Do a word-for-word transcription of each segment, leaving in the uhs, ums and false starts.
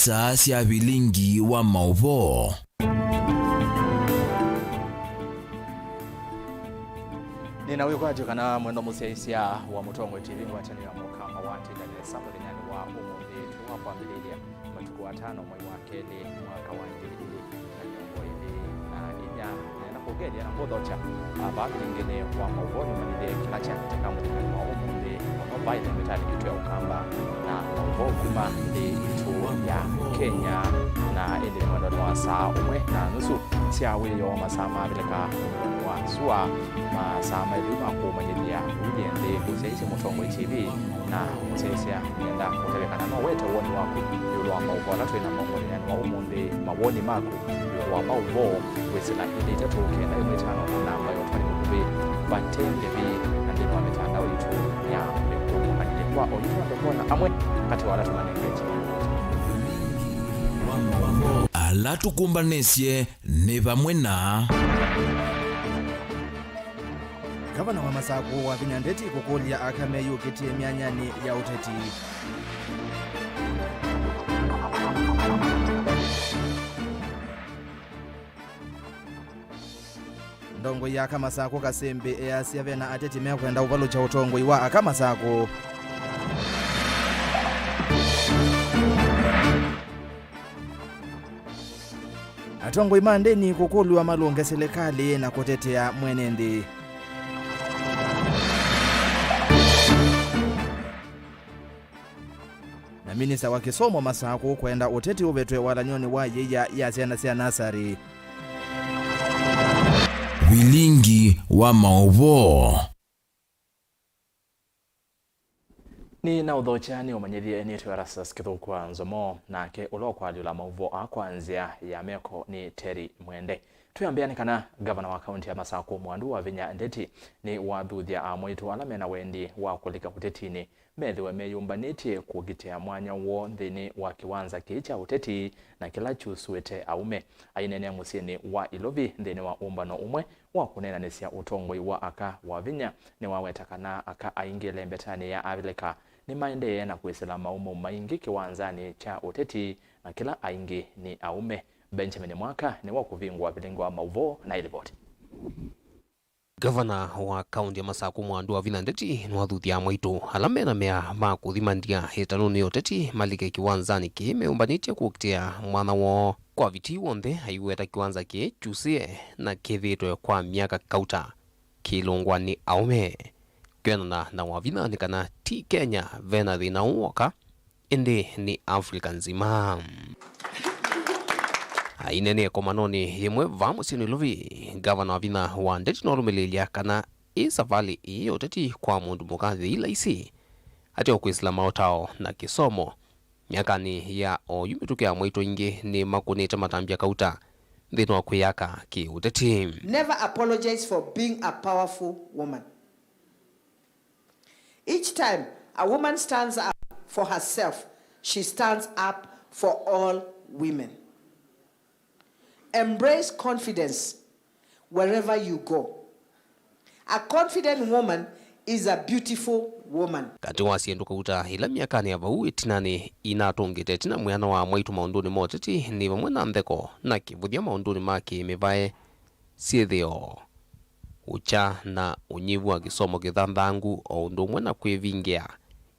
Saa sya vilingi wa maũvoo. Nĩna wĩkwatyo kana mwendwa mũsyaĩĩsya wa Mũtongoi T V ngwatanĩo ya Mũkamba watinda nesa mũthenyanĩ wa ũmũnthĩ, twĩ wa kwambĩlĩlya matukũ atano mwei wa kelĩ mwaka wa ngili ilĩ na mĩongo ĩlĩ na inya. Nĩenda kũkethya na ngũthokya, ah, vaa vilinginĩ wa maũvoo nĩmanyĩthye kĩla kyavĩtĩka mũthenyanĩ wa ũmũnthĩ, mũno vaa ĩlembetanĩ yitũ ya Ũkamba na maũvoo kuma nthĩ yitũ ya Kenya. Na ĩndĩ nĩ mwendonĩ wa saa ũmwe na nusu sya wĩoo, masaa mavĩlĩka mwendonĩ wa sua, masaa maĩlĩ ma kũmanyĩthya wĩthĩe nthĩ kũsyaĩĩsya Mũtongoi T V. Na mũsyaĩĩsya, nĩenda kũtavya kana no wete woni waku ĩũlũ wa maũvoo ala twĩ namo mũthenyanĩ wa ũmũnthĩ. Mawoni maku ĩũlũ wa maũvoo kwĩsĩla ĩndĩ itatũ kenda ĩmwe ĩtano namba ya ũtwaĩi mũkuvĩ vate ngĩvĩ na nthĩnĩ wa mĩtandao yitũ ya mĩkũũmũkanĩlye kwa oyu tũenda kwona amwe katĩ wa ala tũmanengetye. Ala tũkũmbanĩsye nĩ vamwe na Ngavana wa Masakũ Wavinya Ndeti kũkũlya aka meyũkĩtye myanyanĩ ya ũteti. Ndongoi ya aka Masakũ Kasĩmbĩ easya vena ateti mekwenda ũvalũkya ũtongoi wa aka Masakũ. Atongoi ma ndĩni kũkũlw'a malũnge silikalĩ na kũtetea mwene nthĩ. Na minista wa kĩsomo Masakũ kwenda ũteti ũvetwe walany'onĩ wa yĩia ya syana sya nasarĩ. Vilingi wa maũvoo. Nĩ na ũthokya nĩ ũmanyĩthye nĩtwe Erastus Kĩthũkwa Nzomo, nake ũla ũkwalyũla maũvoo aa kwa nzĩa ya meko nĩ Terry Mwende. Twĩambĩa nĩ kana ngavana wa kaunti ya Masakũ Mwandu Wavinya Ndeti nĩ wathuthya amwaitũ ala mena wendi wa kũlika ũtetinĩ methĩwe meyũmbanĩtye kũkitĩa mwanya woo nthĩnĩ wa kĩwanza kĩĩ kya ũteti na kĩla kyusũĩte aũme. Aineenea mũsyĩnĩ wa Ilovi nthĩnĩ wa ũmbano ũmwe wa kũneenanĩsya ũtongoi wa aka, Wavinya nĩwaweta kana aka aingĩ ĩlembetanĩ ya Avilika nĩmaendee na kwĩsĩla maũmau maingĩ kĩwanzanĩ kya ũteti na kĩla aingĩ nĩ aũme. Benjamin Mwaka nĩwe ũkũvingũa vilingi wa maũvoo na ĩlivoti. Ngavana wa kaunti ya Masakũ Mwandu Wavinya Ndeti nĩwathuthya amwaitũ ala mena mea ma kũthi mandia ĩtanũnĩ ya ũteti malike kĩwanzanĩ kĩĩ meyũmbanĩtye kũkitĩa mwanya woo. Kwa vitii w'onthe aiweta kĩwanza kĩĩ kyusĩe na kĩthĩĩtwe kwa myaka kauta kĩilũngwa nĩ aũme. Kwĩanana na Wavinya nĩ kana ti Kenya vena thĩna ũũ w'oka, ĩndĩ nĩ Africa nzima. Aineenea ĩkomanonĩ yĩmwe vaa mũsyĩ Nairobi, ngavana Wavinya Ndeti nũlũmĩlĩĩlya kana ĩ savalĩ ĩĩ ya ũteti kwa mũndũ mũka yĩi laisi, ateo kwĩsĩla maũtao na kĩsomo. Myakanĩ ya oyu mĩtũkĩ, amwaitũ aingĩ nĩmakũnĩte matambya kauta nthĩnĩ wa kwĩyaka kĩ-ũteti. Never apologize for being a powerful woman. Each time a woman stands up for herself, she stands up for all women. Embrace confidence wherever you go. A confident woman is a beautiful woman. Katĩ wa syĩndũ kauta ila myakanĩ ya vau ĩtinanĩ inatũngĩte ĩtina mwĩana wa amwaitũ maũndũnĩ ma ũteti nĩ vamwe na ntheko na kĩvũthya maũndũnĩ ma kĩ-mĩvae, syĩthĩo, ũkya na ũnyivu wa kĩsomo kĩthanthangu, o ũndũ ũmwe na kwĩvingĩa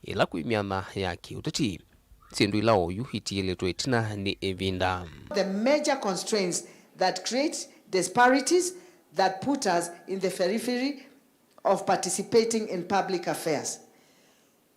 ĩla kwĩ myanya ya kĩ-ũteti, syĩndũ ila oyu itiĩlĩtwe ĩtina nĩ ĩvinda. The major constraints that create disparities that put us in the periphery of participating in public affairs.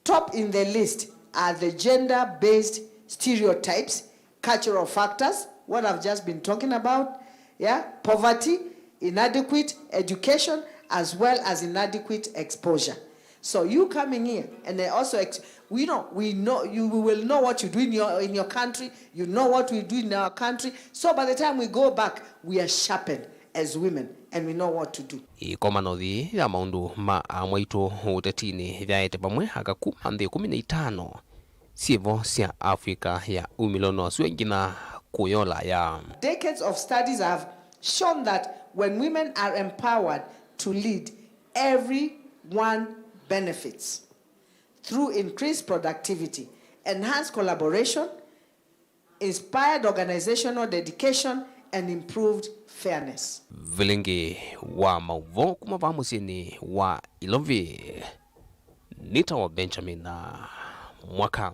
Top in the list are the gender-based stereotypes, cultural factors, what I've just been talking about, yeah, poverty, inadequate education, as well as inadequate exposure. So you coming here and then also ex- we know, we know you, we will know what you do in your, in your country, you know what we do in our country. So by the time we go back, we are sharpened as women and we know what to do. Ĩkomano yĩĩ ya maũndũ ma amwaitũ ũtetinĩ yaete vamwe aka kuma nthĩ ĩkũmi na itano syĩvo sya Africa ya umĩlo na ũsua nginya kũya Ũlaya. Decades of studies have shown that when women are empowered to lead, everyone benefits through increased productivity, enhanced collaboration, inspired organizational dedication, and improved fairness. Vilingi wa maũvoo kuma vaa mũsyĩnĩ wa Ilovi, nĩtawa Benjamin Mwaka.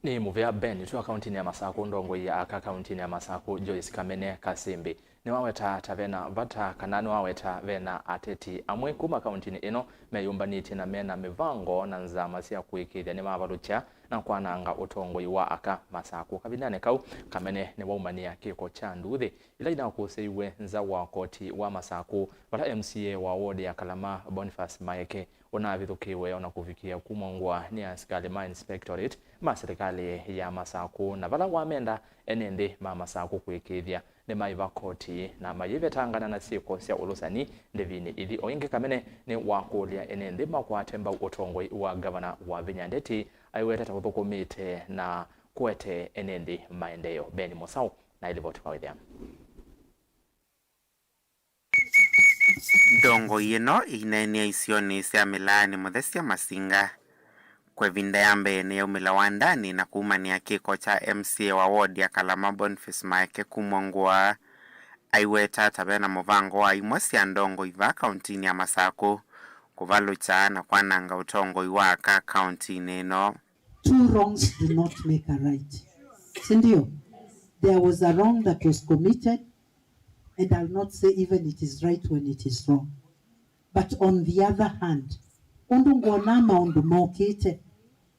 Nĩ mũvea Ben, twĩ kauntinĩ ya Masakũ, ndongoi ya aka kauntinĩ ya Masakũ, Joyce Kamene Kasimbi, nĩwaweta ta vena vata kana nĩwaweta vena ateti amwe kuma kauntinĩ ĩno meyũmbanĩtye na mena mĩvango na nzama sya kũĩkĩĩthya nĩmavalũkya na kwananga ũtongoi wa aka Masakũ. Kavindanĩ kau, Kamene nĩwaumanĩa kĩko kya nduuthĩ ila inakũsĩiwe nza wa koti wa Masakũ, vala M C A wa ward ya Kalama, Boniface Maeke, ũnavithũkĩwe o na kũvikĩa kumw'a ngũa nĩ asikalĩ ma inspectorate ma silikalĩ ya Masakũ, na vala wamenda ene nthĩ ma Masakũ kũĩkĩĩthya nĩmaiva koti na mayĩvetangana na syĩko sya ũlũsani ndĩvinĩ ithi. O ĩngĩ, Kamene nĩwakũlya ene nthĩ makwate mbau ũtongoi wa Ngavana Wavinya Ndeti aiweta ta ũthũkũmĩte na kũete ene nthĩ maendeeo. Ben Mũsaũ na ĩlivoti kwa wĩthĩa. Ndongoi ĩno ĩineenea isionĩ sya Mĩlaanĩ Mũthesya Masinga. Kwa ĩvinda ya mbee nĩyaumĩla wandanĩ na kumanĩa kĩko kya M C A wa ward ya Kalama Boniface Maeke kumw'a ngũa. Aiweta ta vena mũvango wa imwe sya ndongoi vaa kauntinĩ ya Masakũ kũvalũkya na kwananga ũtongoi wa aka kauntinĩ ĩno. Two wrongs do not make a right. Si ndio? There was a wrong that was committed, and I'll not say even it is right when it is wrong. But on the other hand, ũndũ ngwonaa maũndũ mokĩte,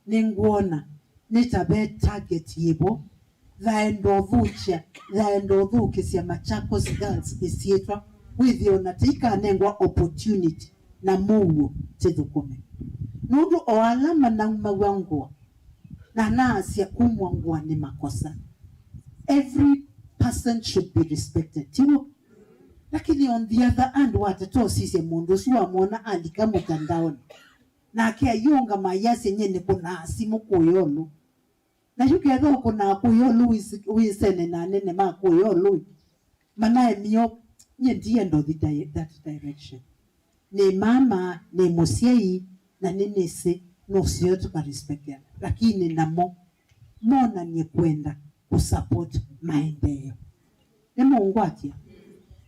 nĩngwona nĩ ta ve target yĩvo, thaenda ũthũkya, thaenda ũthũkĩsya Machakos Girls ĩsyĩtwa, wĩthĩe ona tĩikanengwa opportunity na mũuo tĩthũkũme. Nũndũ o ala manaumaw'a ngũa na naasya kumw'a ngũa nĩ makosa. Every person should be respected, tiw'o? Lakini on the other hand, watata ũsisye mũndũ ũsu wamwona alika mũtandaonĩ, nake aiũngama ayasya, "Nyie nĩkũnaa simũ kũya ũlũ." Na yu ketha ũkũnaa kũya ũlũ wĩsene na anene ma kũya ũlũ, manaemio, nyie ndienda ũthi di-, that direction. Nĩ mama, nĩ mũsyai, na nĩnĩsĩ nũseo tũkarespectana. Lakini namo monanie kwenda kũsupport maendeeo. Nĩmũngwatya?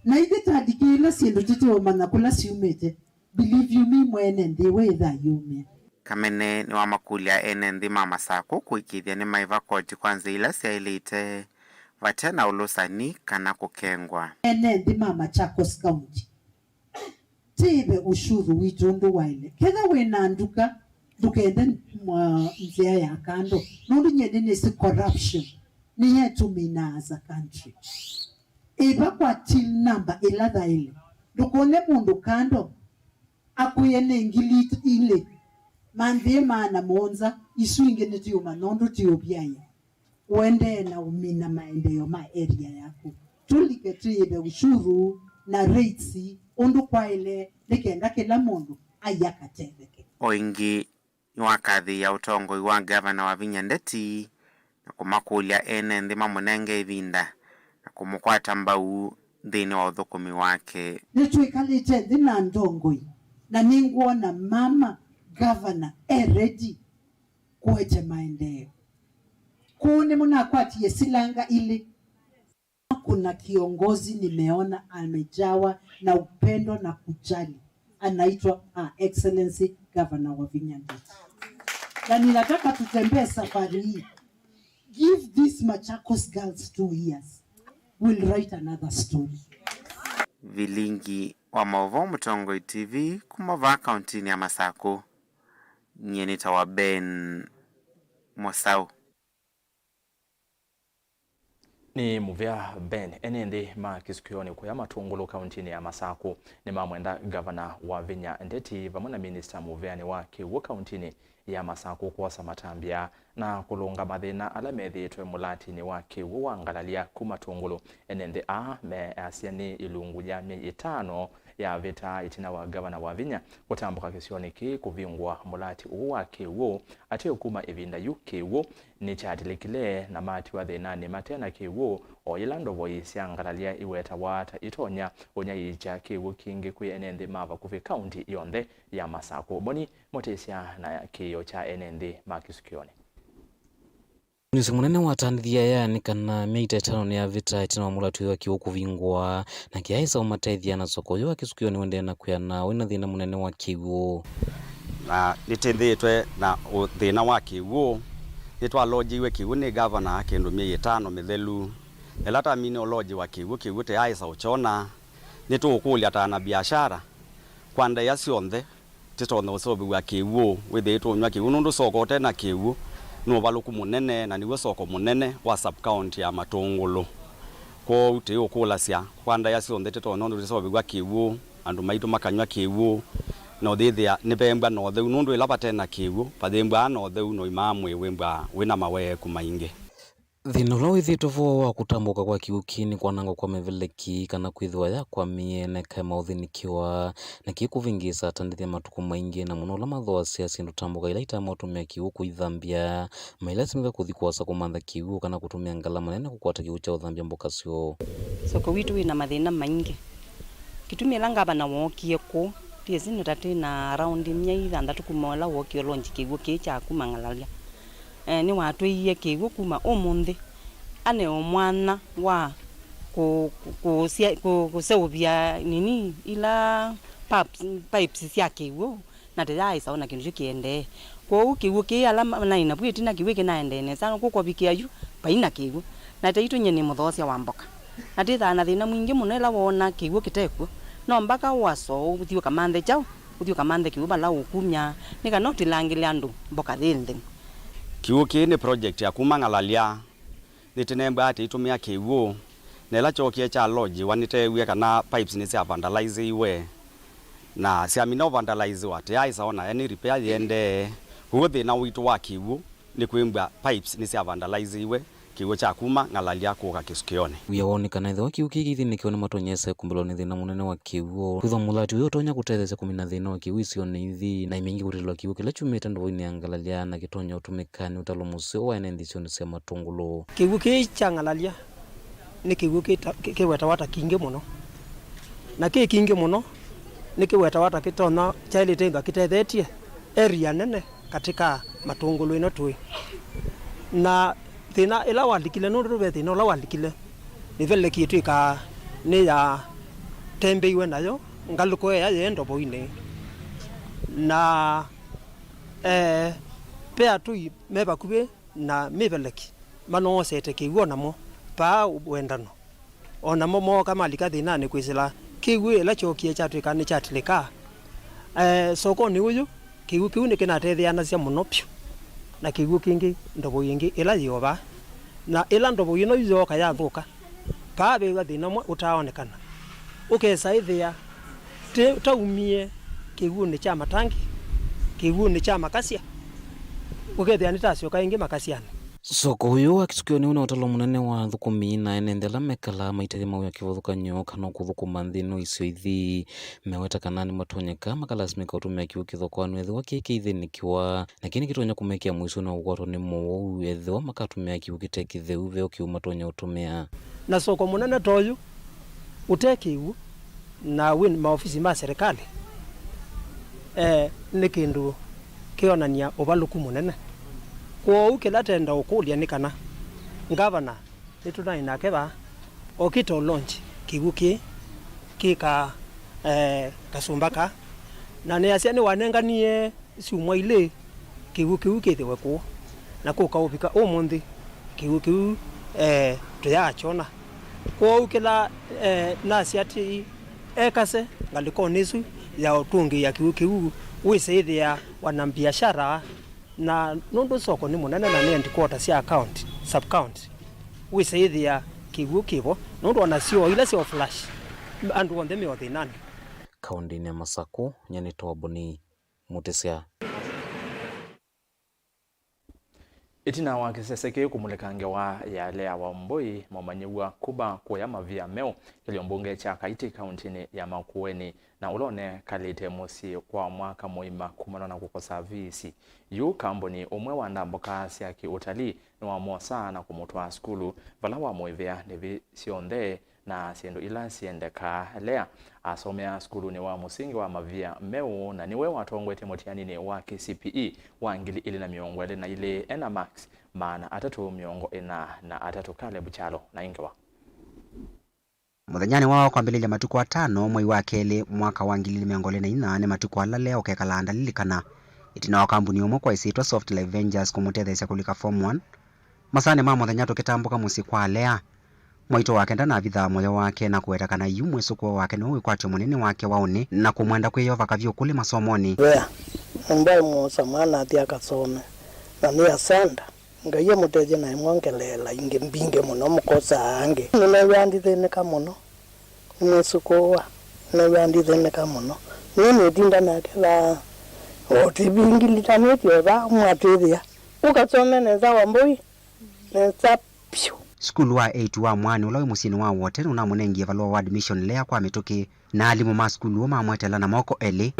Na ithyĩ tandĩkĩĩla syĩndũ tũteũmanya kũla syumĩte, believe you me, mwene nthĩ wĩtha yumĩa. Kamene nĩwamakũlya ene nthĩ ma Masakũ kũĩkĩĩthya nĩmaĩva koti kwa nzĩa ila syaĩlĩte vate na ũlũsani kana kũkengwa. Ene nthĩ ma Machakos County, tĩĩve ushuru witũ ũndũ waĩle. Ketha wĩ na nduka, ndũkende mwa-, nzĩa ya kando, nũndũ nyie nĩnĩsĩ corruption nĩyetũminaa as a country. Ĩva kwa till number ĩla thaĩle. Ndũkone mũndũ kando akwĩe nĩ ngili ilĩ, manthĩe maana mũonza, isu ingĩ nĩtiũmanya ũndũ tiũvyaĩa. Ũendee na ũmina maendeeo ma area yaku. Tũlike tũyĩve ushuru na rates ũndũ kwaĩle, nĩ kenda kĩla mũndũ ai akatetheke. O ĩngĩ, nĩwakathĩĩa ũtongoi wa Ngavana Wavinya Ndeti na kũmakũlya ene nthĩ mamũnenge ĩvinda na kũmũkwata mbau nthĩnĩ wa ũthũkũmi wake. Nĩtwĩkalĩte nthĩ na ndongoi, na nĩngwona mama gavana e ready kũete maendeeo. Kũũ nĩmũnakwatie silanga ilĩ. Kuna kiongozi nimeona amejawa na upendo na kujali. Anaitwa Her Excellency Governor Wavinya Ndeti. Na ninataka tutembee safari hii. Give these Machakos girls two years. We'll write another story. Vilingi wa maũvoo Mũtongoi T V kuma vaa kauntinĩ ya Masakũ. Nyie nĩtawa Ben Mũsaũ. Nĩ mũvea Ben. Ene nthĩ ma kĩsukĩonĩ kũya Matũngũlũ kauntinĩ ya Masakũ nĩmamwenda Ngavana Wavinya Ndeti vamwe na minista mũveanĩ wa kĩw'ũ kauntinĩ ya Masakũ kwosa matambya na kũlũnga mathĩna ala methĩĩtwe mũlatinĩ wa kĩw'ũ wa Ngalalya ku Matũngũlũ. Ene nthĩ aa measya nĩ ilungu ya myei ĩtano yavĩta ĩtina wa Ngavana Wavinya kũtambũka kĩsionĩ kĩĩ kũvingũa mũlati ũũ wa kĩw'ũ. Ateo kuma ĩvinda yu kĩw'ũ nĩkyatĩlĩkile na matiwa thĩnanĩ mate na kĩw'ũ, o yĩla ndovoi sya Ngalalya iwetawa ta itonya ũnyaĩĩkya kĩw'ũ kingĩ kwĩ ene nthĩ ma vakuvĩ kaunti yonthe ya Masakũ. Boni Mũtĩsya na kĩĩo kya ene nthĩ ma kĩsukĩonĩ. Mũnisi mũnene watandĩthya aya nĩ kana myei ta ĩtano nĩyavĩta ĩtina wa mũlatĩ ũyũ wa kĩw'ũ kũvingũa, na kĩaĩsa ũmatethya na soko ũyũ wa kĩsukio nĩũendee na kwĩana wĩna thĩna mũnene wa kĩw'ũ. Na nĩtĩthĩĩtwe na ũ-, thĩna wa kĩw'ũ. Nĩtwalonjiwe kĩw'ũ nĩ ngavana kĩndũ myei ĩtano mĩthelu. Ĩla twamine ũlonjiwa kĩw'ũ, kĩw'ũ tĩyaaĩsa ũkyona. Nĩtũũkũlya ta ana biashara kwa ndaĩa syonthe tĩtonya ũseũvĩw'a kĩw'ũ, wĩthĩe tũũnyw'a kĩw'ũ, nũndũ soko ũte na kĩw'ũ nĩ ũvalũku mũnene, na nĩw'o soko mũnene wa sub-county ya Matũngũlũ. Kwoou tĩũkũlasya kwa ndaĩa syonthe tĩtonya ũndũ tũseũvĩw'a kĩw'ũ, andũ maitũ makanyw'a kĩw'ũ, na ũthĩthĩa nĩvembwa na ũtheu, nũndũ ĩla vate na kĩw'ũ vayĩmbwaa na ũtheu, na ũima wa mwĩĩ wĩmbwaa wĩna maweeku maingĩ. Thĩna ũla wĩthĩĩtwe vo wa kũtambũka kwa kĩw'ũ kĩĩ nĩ kwanangwa kwa mĩveleki kana kwĩthĩwa yakwamĩe na ĩkaema ũthĩnĩkĩwa, na kĩĩ kũvĩngĩĩsa atandĩthya matukũ maingĩ, na mũno ũla mathooasya syĩndũ tambũka ila itamũtũmĩa kĩw'ũ kũithambya, mailasimĩka kũthi kũasa kũmantha kĩw'ũ kana kũtũmĩa ngalama nene kũkwata kĩw'ũ kya ũthambya mboka syoo. Soko witũ wĩ na mathĩna maingĩ. Kĩtumi ĩla ngavana wookie kũu, twĩsĩ nĩ ta twĩ na around myei thanthatũ kuma ũla wookie ũlonji kĩw'ũ kĩĩ kya kuma Ng'alalya. Eh, nĩwatwĩie kĩw'ũ kuma ũmũnthĩ aneo mwanya wa kũ-, kũ-, kũsya-, kũ-, kũseũvya nini ila pipes, pipes sya kĩw'ũ, na tĩyaaĩsa ona kĩndũ kyu kĩendee. Kwoou kĩw'ũ kĩĩ ala ma-, naĩ navu ĩtina kĩw'ũ kĩnaendee nesa, kũkovikĩa yu vai na kĩw'ũ. Na taitũ nyie nĩ mũthoosya wa mboka, na twĩthaa na thĩna mwingĩ mũno ĩla woona kĩw'ũ kĩtekw'o. No mbaka ũasoo ũthi ũkamanthe kyaũ? Ũthi ũkamanthe kĩw'ũ vala ũkumya, nĩ kana ũtilangĩle andũ mboka yĩ ntheu. Kĩw'ũ kĩĩ nĩ project ya kuma Ng'alalya. Nĩtĩnembwaa tĩitũmĩa kĩw'ũ, na ĩla kyookie kyalonjiwa nĩteewie kana pipes nĩsyavandalaiziwe, na syamina ũvandalaiziwa tĩyaaĩsa ona any repair yĩendee. Kwoou thĩna witũ wa kĩw'ũ nĩ kwĩmbwa pipes nĩsyavandalaiziwe, kĩw'ũ kya kuma Ng'alalya kũka kĩsukĩonĩ. Wia woo nĩ kana ethĩwa kĩw'ũ kĩĩ kĩithĩnĩkĩwa nĩmatonyese kumbĩlwa nĩ thĩna mũnene wa kĩw'ũ. Thutha mũlati ũyũ ũtonya kũtetheesya kũmina thĩna wa kĩw'ũ isionĩ ithi, na imingĩ kũtilĩlwa kĩw'ũ kĩla kyumĩte ndovoinĩ ya Ng'alalya na kĩtonya ũtũmĩka nĩ ũtalo mũseo wa ene nthĩ isionĩ sya Matũngũlũ. Kĩw'ũ kĩĩ kya Ng'alalya nĩ kĩw'ũ kĩta-, kĩ-, kĩwetawa ta kingĩ mũno, na kĩ kingĩ mũno nĩkĩwetawa ta kĩtonya kyaĩlĩte ĩnga kĩtethetye area nene katĩ ka Matũngũlũ ĩno tũĩ. Na thĩna ĩla walikile, nũndũ ve thĩna ũla walikile, mĩveleki ĩtw'ĩkaa nĩyatembeiwe nayo ngalũko ĩya yĩ ndovoinĩ. Na, eh, ve atũi me vakuvĩ na mĩveleki manoosete kĩw'ũ o namo vaa wendano. O namo mooka malika thĩnanĩ kwĩsĩla kĩw'ũ ĩla kyookie kyatw'ĩka nĩkyatilĩka. Eh, sokonĩ ũyũ, kĩw'ũ kĩu nĩkĩnatetheanasya mũno vyũ na kĩw'ũ kĩngĩ, ndovo ĩngĩ ĩla yĩ o vaa. Na ĩla ndovo ĩno yooka yathũka, vaa veew'a thĩna ũmwe ũtaaonekana. Ũkesa ĩthĩa tĩ-, taumie kĩw'ũnĩ kya matangi, kĩw'ũnĩ kya makasya, ũkethĩa nĩtasyoka ĩngĩ makasyanĩ. Soko ũyũ wa kĩsukĩonĩ wĩna ũtalo mũnene wa athũkũmi na ene nthĩ ala mekalaa maitethya mawĩa kĩvathũkany'o kana kũthũkũma nthĩnĩ wa isio ithi. Meweta kana nĩmatonyeka makalasimĩka ũtũmĩa kĩw'ũ kĩthokoanu ethĩwa kĩĩ kĩithĩnĩkĩwa, na kĩĩ nĩkĩtonya kũmekĩa mũisũnĩ wa kũkwatwa nĩ mũwau ethĩwa makatũmĩa kĩw'ũ kĩte kĩtheu ve o kĩw'ũ matonya ũtũmĩa. Na soko mũnene ta ũyũ ũte kĩw'ũ na wĩ maofisi ma serikali, eh, nĩ kĩndũ kĩonany'a ũvalũku mũnene. Kwoou kĩla tenda ũkũlya nĩ kana ngavana nĩtũnaĩ nake vaa, okĩte ũlonji kĩw'ũ kĩĩ kĩ ka, eh, kasũmba ka, na nĩasya nĩwanenganie syumwa ilĩ kĩw'ũ kĩu kĩthĩwe kũũ, na kũka ũvika ũmũnthĩ kĩw'ũ kĩu, eh, tũyaakyona. Kwoou kĩla, eh, nasya atĩ ekase ngalĩkonĩ ĩsu ya ũtũngĩĩa kĩw'ũ kĩu, wĩsĩ ĩthĩa wanambiashara, na nũndũ soko nĩ mũnene na nĩ headquarter sya county, sub county, wĩsĩ ĩthĩa kĩw'ũ kĩvo, nũndũ ona syoo ila sya flash, andũ onthe me o thĩnanĩ. Kaũndĩnĩ ya Masakũ, nyie nĩ Toboni Mũtĩsya. Ĩtina wa kĩsese kĩĩ kũmulĩka ngewa ya Lea Wambũi, mũmanyĩw'a kuma kũya Mavia Meũ, kĩlio mbunge kya Kaitĩ kaũntĩnĩ ya Makueni, na ũla ũnekalĩte mũsyĩ kwa mwaka mũima kumana na kũkosa visi, yu kambuni ũmwe wa ndambũka sya kĩ-ũtalii nĩwamwosaa na kũmũtwaa sukulu, vala wamũĩvĩa ndĩvi syonthe na syĩndũ ila syendekaa. Lea asomea sukulunĩ wa mũsingi wa Mavia Meũ, na nĩwe watongoetye mũtianinĩ wa K C P E wa ngili ilĩ na mĩongo ĩlĩ na ilĩ ena marks maana atatũ mĩongo ĩna na atatũ. Caleb Kyalo na ĩ ngewa. Mũthenyanĩ wa kwambĩlĩlya matukũ atano mwei wa kelĩ mwaka wa ngili ilĩ mĩongo ĩlĩ na inya nĩ matukũ ala Lea ũkekalaa ndalilikana, ĩtina wa kambuni ũmwe kwa ĩsyĩtwa Soft Life Ventures kũmũtetheesya kũlika form one. Masaanĩ ma mũthenya tũkĩtambũka mũsyĩ kwa Lea, mwaitũ wake ndanavithaa mũyo wake na kũweta kana yu mwĩsũkũũ wake nĩwe wĩkwatyo mũnene wake wa ũnĩ na kũmwenda kwĩyova kavyũ kũlĩ masomonĩ. Lea, nĩmbaĩ mũosa mwana athi akasome, na nĩ asanda. Ngai amũtethye na ĩmwongeleela ingĩ mbingĩ mũno mũkosaa angĩ. Nĩneew'aa ndithĩnĩka mũno. Nĩmwĩsũkũũa. Nĩneew'aa ndithĩnĩka mũno. Nĩ nĩtinda nake vaa. O T V ngilitanĩtye o vaa mwatwĩthĩa. Ũkasome nesa Wambũi. Nesa vyũ. Sukulu wa eight wa Mwaani ũla wĩ mũsyĩnĩ wa Wote nũnamũnengie valũa wa admission Lea kwa mĩtũkĩ. Na alimũ ma sukulu ũũ mamwetela na moko elĩ.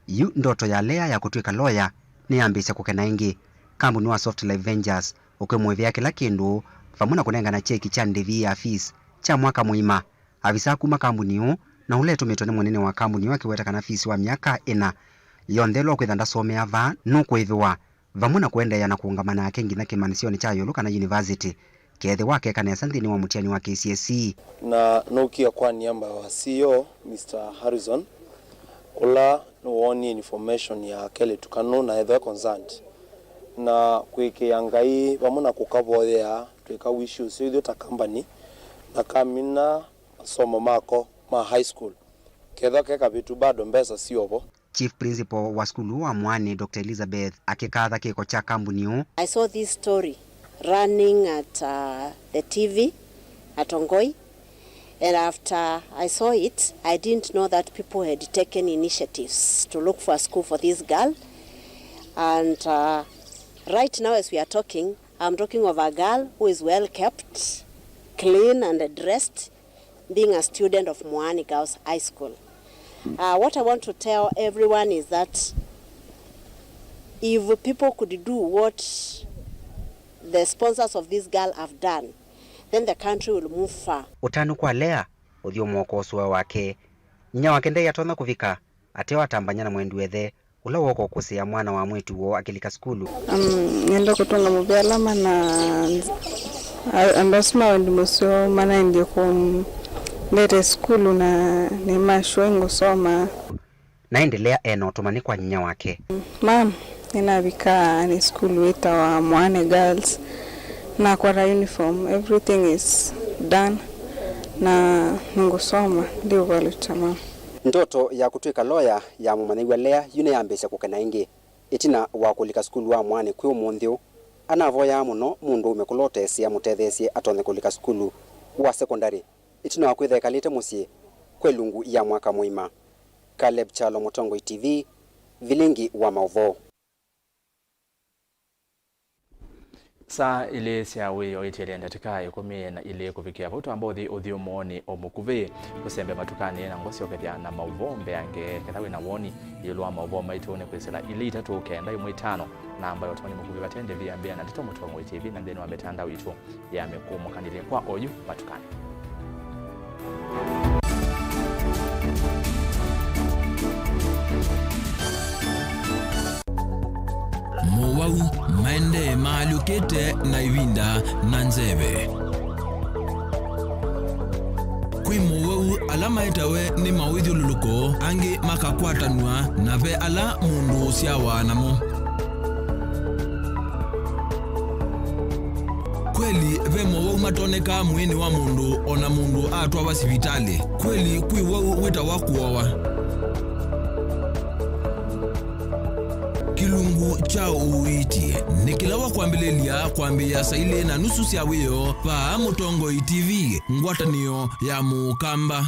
Yu ndoto ya Lea ya kũtw'ĩka loya nĩyambĩĩsya kũkena ĩngĩ. Kambuni wa Soft Life Ventures ũkĩmũĩvĩa kĩla kĩndũ, vamwe na kũnengana kyeki kya ndĩvi ya fees kya mwaka mũima. Avisaa kuma kambuni ũũ, na ũla etũmĩtwe nĩ mũnene wa kambuni ũũ akĩweta kana fees wa myaka ĩna yonthe ĩla ũkwĩtha ndasomea vaa nũkũĩvĩwa, vamwe na kũendeea na kũũngama nake nginya kĩmanyĩsyonĩ kya ĩũlũ kana yunivasĩtĩ, keethĩwa akeka nesa nthĩnĩ wa mũtiani wa K C S E. Na nũkie kwa niaba wa C E O, Mister Harrison, ũla nĩwoonie information ya kelĩtu kanũ na ethwe concerned, na kwĩkĩa Ngai vamwe na kũkavoyea twĩka wish ũsu ithyĩ ta company, na kamina masomo mako ma high school, kethwa ke kavĩtu bado mbesa syovo. Chief Principal wa sukulu wa Mwaani, Doctor Elizabeth, akĩkatha kĩko kya kambuni ũũ. I saw this story running at, uh, the T V at Ongoi, and after I saw it, I didn't know that people had taken initiatives to look for a school for this girl. And, uh, right now as we are talking, I'm talking of a girl who is well kept, clean and dressed, being a student of Mwaani Girls High School. Uh, what I want to tell everyone is that if people could do what the sponsors of this girl have done, then the country will move far. Ũtanu kwa Lea ũthyũmũũka ũsũa wake. Nyinya wake ndaĩ atonya kũvika, ateo atambany'a na mwendu ethe, ũla wooka ũkũsĩĩa mwana wa mwĩĩtu woo akĩlika sukulu. Um, nĩenda kũtũnga mũvea ala mana, a-, andũ asu ma wendi mũseo manaendie kũndete sukulu na nĩmasũa ngũsoma. Na ĩndĩ Lea e na ũtũmani kwa nyinya wake. Ma'am, nĩnavika nĩ sukulu wĩtawa Mwaani Girls, nakwata uniform, everything is done, na nĩngũsoma, ndiũvalũkya ma'am. Ndoto ya kũtw'ĩka loya ya mũmanyĩw'a Lea yu nĩyambĩĩsya kũkena ĩngĩ. Ĩtina wa kũlika sukulu wa Mwaani kwĩ ũmũnthĩ ũũ, anavoyaa mũno mũndũũme kũla ũteesĩ amũtetheesye atonye kũlika sukulu wa sekondalĩ, ĩtina wa kwĩtha ekalĩte mũsyĩ kwa ĩlungu ya mwaka mũima. Caleb Kyalo, Mũtongoi T V, vilingi wa maũvoo. Saa ilĩ sya wĩoo itielye ndatĩka ĩkũmi na ilĩ kũvikĩa vau twamba ũthi ũthyũmũonĩ o mũkuvĩ. Tũsembe matukanĩ na ngũsyokethya na maũvoo mbeange. Ketha wĩ na woni ĩũlũ wa maũvoo maitũ nĩ kwĩsĩla ilĩ itatũ kenda ĩmwe itano, namba ya ũtũmani mũkuvĩ vate ndĩvi ya mbĩa na ndeto Mũtongoi T V na nthĩnĩ wa mĩtandao itũ ya mĩkũmũkanĩlye kwa oyu matukanĩ. Mowau maendee maalyũkĩte na ĩvinda na nzeve. Kwĩ mowau ala maetawe nĩ mawĩthyũlũlũko, angĩ makakwatanw'a, na ve ala mũndũ ũsyawa namo. Kweli, ve mowau matonekaa mwĩĩnĩ wa mũndũ o na mũndũ atwawa sivitalĩ. Kweli, kwĩ wau wĩtawa kũowa. Kĩlungu kya ũiiti nĩ kĩla wa kwambĩlĩlya kwambĩĩa saa ilĩ na nusu sya wĩoo vaa Mũtongoi T V, ngwatanĩo ya Mũkamba.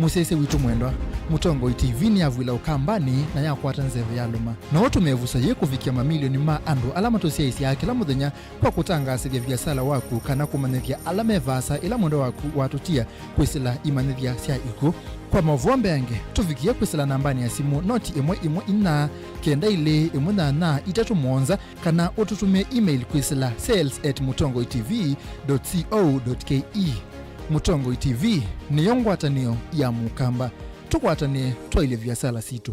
Mũsyaĩĩsya witũ mwendwa, Mũtongoi T V nĩyavw'ĩla Ũkambanĩ na yakwata nzeve ya lũma. No ũtũmĩe ĩvuso yĩĩ kũvikĩa mamilioni ma andũ ala matũsyaĩĩsyaa kĩla mũthenya kwa kũtangaasĩthya viasala waku kana kũmanyĩthya ala me vaasa ĩla mwendwa waku watũtia kwĩsĩla imanyĩthya sya ikw'ũ. Kwa maũvoo mbeange, tũvikĩe kwĩsĩla nambanĩ ya simũ noti ĩmwe ĩmwe inya kenda ilĩ ĩmwe nyanya itatũ mũonza, kana ũtũtũmĩe email kwĩsĩla sales at mutongoi T V dot co dot K E. Mũtongoi T V nĩyo ngwatanĩo ya Mũkamba. Tũkwatanĩe twaĩlye viasala sitũ.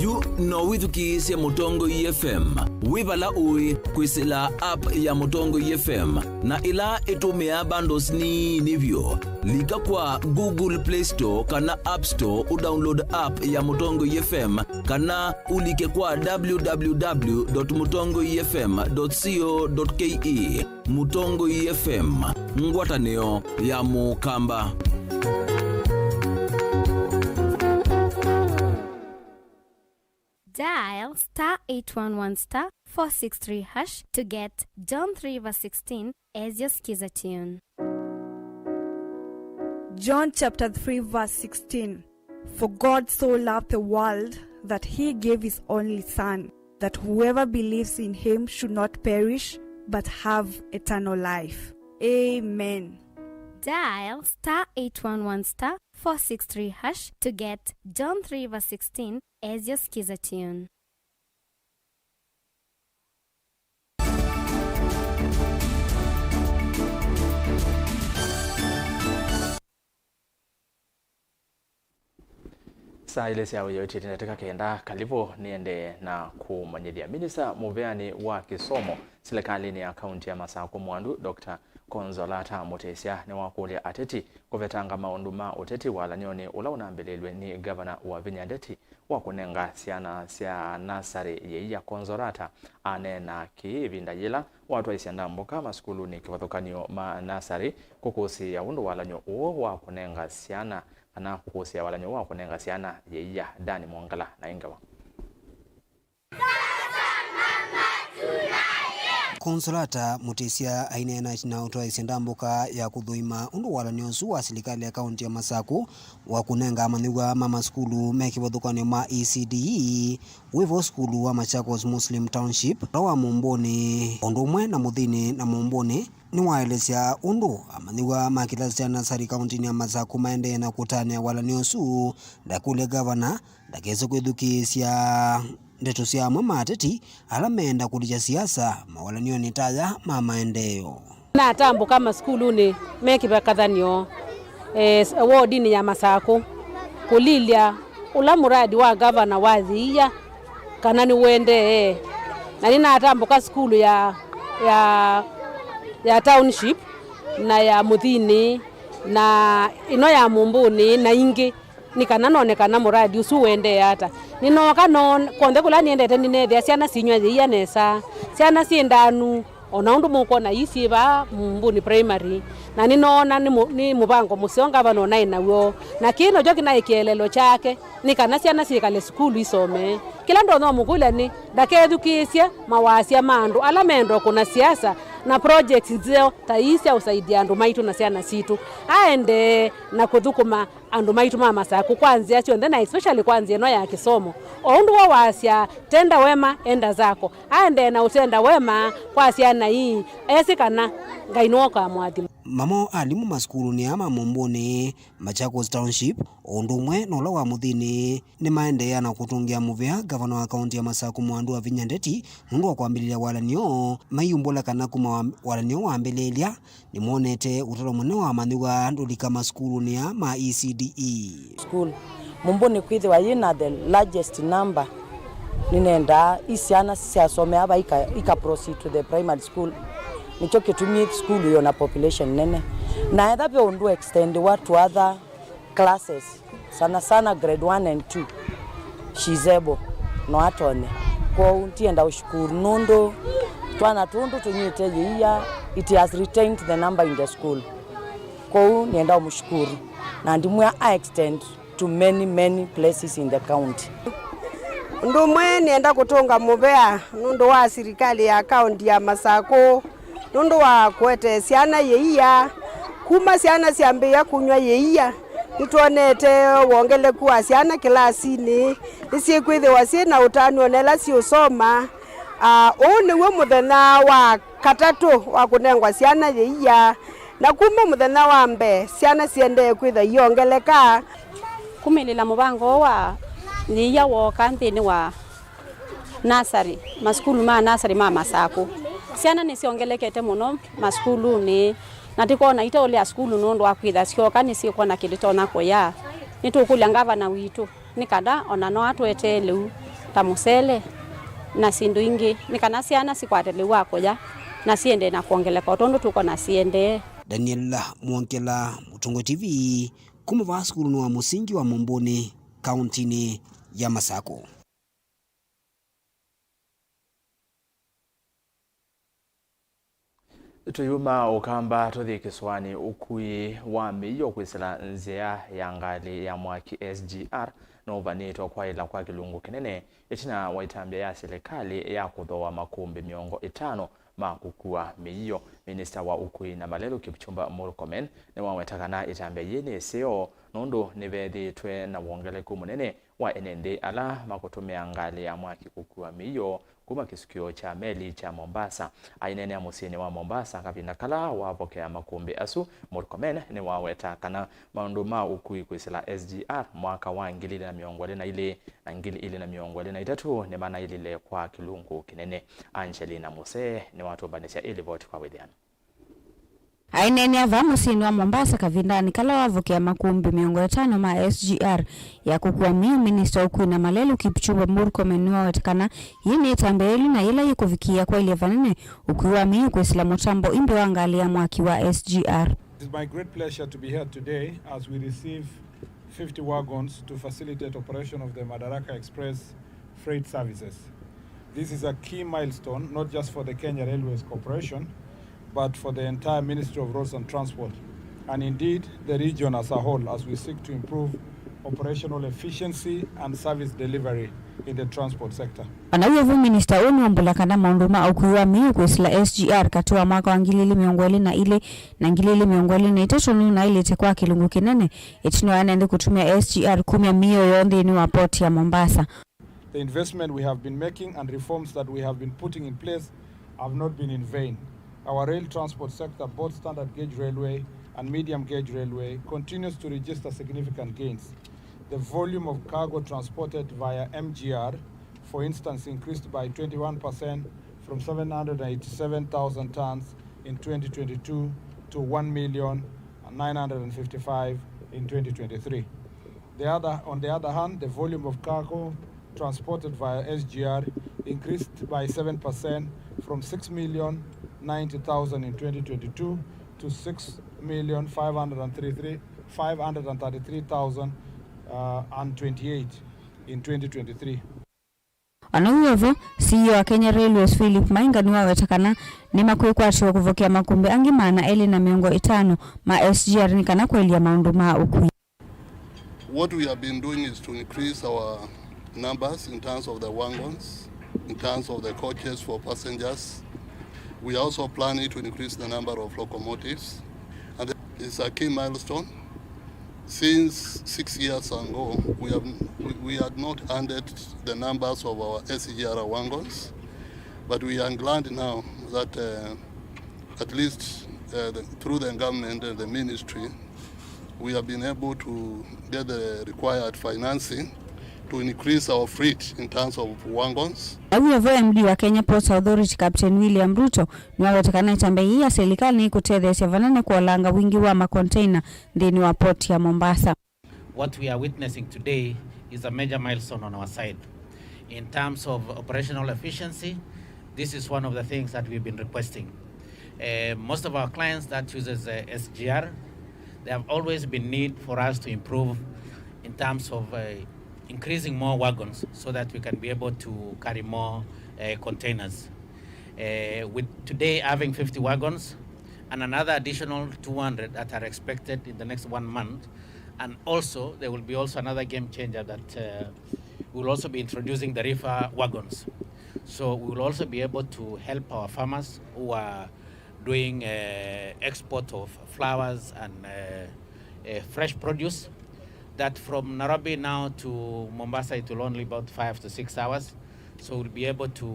Yu no wĩthukĩĩsye Mũtongoi F M wĩ vala ũĩ kwĩsĩla app ya Mũtongoi F M, na ĩla ĩtũmĩaa bundles nini vyũ. Lika kwa Google Play Store kana App Store ũdownload app ya Mũtongoi F M, kana ũlike kwa w w w dot mutongoi f m dot co dot k e. Mũtongoi F M, ngwatanĩo ya Mũkamba. Dial star eight one one star four six three hash to get John three verse sixteen as your skiza tune. John chapter three verse sixteen. For God so loved the world that he gave his only Son, that whoever believes in him should not perish but have eternal life. Amen. Dial star eight one one star four six three hash to get John three verse sixteen as your skiza tune. Saa ilĩ sya ũyũ ĩtĩtĩ ndatĩka kenda, kalivũ nĩende na kũmanyĩthya. Minista mũveani wa kĩsomo silikalĩnĩ ya kaunti ya Masakũ Mwandu, Doctor Consolata Mũtĩsya, nĩwakũlya ateti kũvetanga maũndũ ma ũteti walany'onĩ ũla ũnambĩlĩlw'e nĩ Ngavana Wavinya Ndeti wa kũnenga syana sya nasarĩ yĩia. Consolata aneena kĩĩ ĩvinda yĩla watwaisye ndambũka masukulunĩ kĩvathũkany'o ma nasarĩ kũkũsĩĩa ũndũ walany'o ũũ wa kũnenga syana, kana kũkũsĩĩa walany'o ũũ wa kũnenga syana yĩia. Dan Mwongela na ĩ ngewa. Consolata Mũtĩsya aineena na ũtwaisye ndambũka ya kũthũima ũndũ walany'o ũsu wa silikalĩ ya kaunti ya Masakũ wa kũnenga amanyĩw'a ma masukulu me kĩvathũkany'o ma E C D E wĩ vo sukulu wa Machakos Muslim Township, ũla wa Mũmbũnĩ, ũndũ ũmwe na Mũthĩnĩ na Mũmbũnĩ, nĩwaelesya ũndũ amanyĩw'a ma kĩlasi kya nasarĩ kauntinĩ ya Masakũ maendee na kũtanĩa walany'o ũsu. Ndakũlya ngavana ndakese kwĩthukĩĩsya ndeto sya amwe ma ateti ala meenda kũlikya siasa mawalany'onĩ ta aya ma maendeeo. Natambũka masukulunĩ me kĩvathũkany'o, eh, wodinĩ ya Masakũ kũlilya ũla mũradi wa ngavana wa yĩia kana nĩũendee. Na nĩnatambũka sukulu ya, ya, ya township na ya Mũthĩnĩ na ĩno ya Mũmbũnĩ na ingĩ, nĩ kana none kana mũradi ũsu ũendee ata. Nĩnooka no, kw'onthe kũla nĩendete nĩneethĩa syana sinyw'a yĩia nesa, syana syĩ ndanu, o na ũndũ mũkwona ii syĩ vaa Mũmbũnĩ Primary, na nĩnoona nĩ mũ-, nĩ mũvango mũseo ngavana ũnaĩ naw'o, na kĩĩ nokyo kĩnaĩ kĩeleelo kyake, nĩ kana syana syĩkale sukulu isome. Kĩla ndonya ũmũkũlya nĩ ndakethukĩĩsye mawasya ma andũ ala meenda ũkũna siasa na projects nzeo ta ii sya ũsaidia andũ maitũ na syana sitũ. Aendee na kũthũkũma andũ maitũ ma Masakũ kwa nzĩa syonthe, na especially kwa nzĩa ĩno ya kĩsomo. O ũndũ we wasya, "Tenda wema, enda zako." Aendee na ũtenda wema kwa syana ii, esĩ kana Ngai nĩwe ũkamũathima. Mamo alimũ masukulunĩ aa ma Mũmbũnĩ, Machakos Township, o ũndũ ũmwe na ũla wa Mũthĩnĩ, nĩmaendeea na kũtũngĩa mũvea ngavana wa kaunti ya Masakũ Mwandu Wavinya Ndeti nũndũ wa kwambĩlĩlya walany'o, mayumbũla kana kuma wa-, walany'o wambĩlĩlya, nĩmonete ũtalo mũnene wa amanyĩw'a ndũlika masukulunĩ aa ma E C D E. School. Mũmbũnĩ kwĩthĩwa yĩ na the largest number, nĩnendaa i syana syasomea va ika, ika proceed to the primary school. Nĩkyo kĩtumi sukulu yĩ na population nene. Na etha ve ũndũ extendiwa to other classes, sana sana grade one and two, she's able, no atonye. Kwoou ndienda ũshukuru nũndũ twana tũndũ tũnyite yĩia, it has retained the number in the school. Kwoou nienda ũmũshukuru na ndimwĩa a extend to many, many places in the county. Ũndũ ũmwe nĩenda kũtũnga mũvea nũndũ wa silikalĩ ya kaũnti ya Masakũ nũndũ wa kũete syana yĩia. Kuma syana syambĩĩa kũnyw'a yĩia, nĩtwonete wongeleku wa syana kĩlasinĩ, nĩsyĩkwĩthĩwa syĩ na ũtanu ona ĩla syĩũsoma. Ah, ũũ nĩw'o mũthenya wa katatũ wa kũnengwa syana yĩia, na kuma mũthenya wa mbee, syana siendee kwĩtha iongeleka. Kumĩlĩla mũvango ũũ wa yĩia wooka nthĩnĩ wa nasarĩ, masukulu ma nasarĩ ma Masakũ, syana nĩsyongelekete mũno masukulunĩ, na tũkona itaũlea sukulu nũndũ wa kwĩtha syoka nĩsyĩkwona kĩndũ tonya kũya. Nĩtũkũlya ngavana witũ nĩ kana ona no atũetee lĩu ta mũsele na syĩndũ ingĩ, nĩ kana syana sikwate lĩu wa kũya na siendee na kwongeleka o tondũ tũkwona siendee. Daniel Mwongela, Mũtũngũ T V, kuma vaa sukulunĩ wa mũsingi wa Mũmbũnĩ, kaũntinĩ ya Masakũ. Tũiuma Ũkamba tũthi kĩsũanĩ. Ũkui wa mĩio kwĩsĩla nzĩa ya ngalĩ ya mwaki S G R nũvanĩtwe kwaĩla kwa kĩlungu kĩnene ĩtina wa ĩtambya ya silikalĩ ya kũthooa makũmbĩ mĩongo ĩtano ma kũkua mĩio. Minista wa ũkui na malelũ Kipchumba Murkomen nĩwaweta kana ĩtambya yĩĩ nĩ ĩseo nũndũ nĩvethĩĩtwe na wongeleku mũnene wa ene nthĩ ala makũtũmĩa ngalĩ ya mwaki kũkua mĩio kuma kĩsukĩo kya meli kya Mombasa. Aineenea mũsyĩnĩ wa Mombasa kavinda kala wavokea makũmbĩ asu, Murkomen nĩwaweta kana maũndũ ma ũkui kwĩsĩla S G R mwaka wa ngili ilĩ na mĩongo ĩlĩ na ilĩ na ngili ilĩ na mĩongo ĩlĩ na itatũ nĩmanaĩlile kwa kĩlungu kĩnene. Angelina Musee nĩwatũmbanĩsya ĩ livoti kwa wĩthĩano. Aineenea vaa mũsyĩnĩ wa Mombasa kavindanĩ kala wavokea makũmbĩ mĩongo ĩtano ma S G R ya kũkua mĩio, minista wa ũkui na malelũ Kipchumba Murkomen nĩwaweta kana yĩĩ nĩ ĩtambya yĩlũ na yĩla yĩkũvikĩĩa kwaĩlya vanene ũkui wa mĩio kwĩsĩla mũtambo ĩmbĩ wa ngalĩ ya mwaki wa S G R. It is my great pleasure to be here today as we receive fifty wagons to facilitate operation of the Madaraka Express freight services. This is a key milestone, not just for the Kenya Railways Corporation, but for the entire Ministry of Roads and Transport, and indeed the region as a whole, as we seek to improve operational efficiency and service delivery in the transport sector. Ona wĩ o vo, minista ũũ nĩwaumbũla kana maũndũ ma ũkui wa mĩio kwĩsĩla S G R katĩ wa mwaka wa ngili ilĩ mĩongo ĩlĩ na ilĩ na ngili ilĩ mĩongo ĩlĩ na itatũ nĩũnaĩlĩte kwa kĩlungu kĩnene, ĩtina wa ene nthĩ kũtũmĩa S G R kumya mĩio yoo nthĩnĩ wa port ya Mombasa. The investment we have been making and reforms that we have been putting in place have not been in vain. Our rail transport sector, both standard gauge railway and medium gauge railway, continues to register significant gains. The volume of cargo transported via M G R, for instance, increased by twenty-one percent from seven hundred eighty-seven thousand tons in twenty twenty-two to one million nine hundred fifty-five in twenty twenty-three. The other, on the other hand, the volume of cargo transported via S G R increased by seven percent from six million ninety thousand in twenty twenty-two to six million five hundred thirty-three, five hundred thirty-three thousand, uh, and twenty-eight in twenty twenty-three. Ona wĩ o vo, C E O wa Kenya Railways Philip Mainga nĩwaweta kana nĩmakwĩkwatĩwa kũvokea makũmbĩ angĩ maana elĩ na mĩongo ĩtano ma S G R nĩ kana kũelya maũndũ ma ũkui. What we have been doing is to increase our numbers in terms of the wagons, in terms of the coaches for passengers. We are also planning to increase the number of locomotives, and it's a key milestone. Since six years ago, we have, we, we had not handed the numbers of our S G R wagons, but we are glad now that, uh, at least, uh, the, through the government and the ministry, we have been able to get the required financing to increase our fleet in terms of wagons. Na wĩ o vo, M D wa Kenya Ports Authority, Captain William Ruto, nĩwaweta kana ĩtambya yĩĩ ya silikalĩ nĩkũtetheesya vanene kũolanga wingĩ wa makonteina nthĩnĩ wa port ya Mombasa. What we are witnessing today is a major milestone on our side. In terms of operational efficiency, this is one of the things that we've been requesting. Uh, most of our clients that uses, uh, S G R, they have always been need for us to improve in terms of, uh, increasing more wagons so that we can be able to carry more, uh, containers. Uh, with today having fifty wagons and another additional two hundred that are expected in the next one month, and also there will be also another game changer that, uh, We will also be introducing the reefer wagons. So we will also be able to help our farmers who are doing uh, export of flowers and uh, uh, fresh produce. That from Nairobi now to Mombasa, it will only about five to six hours. So we'll be able to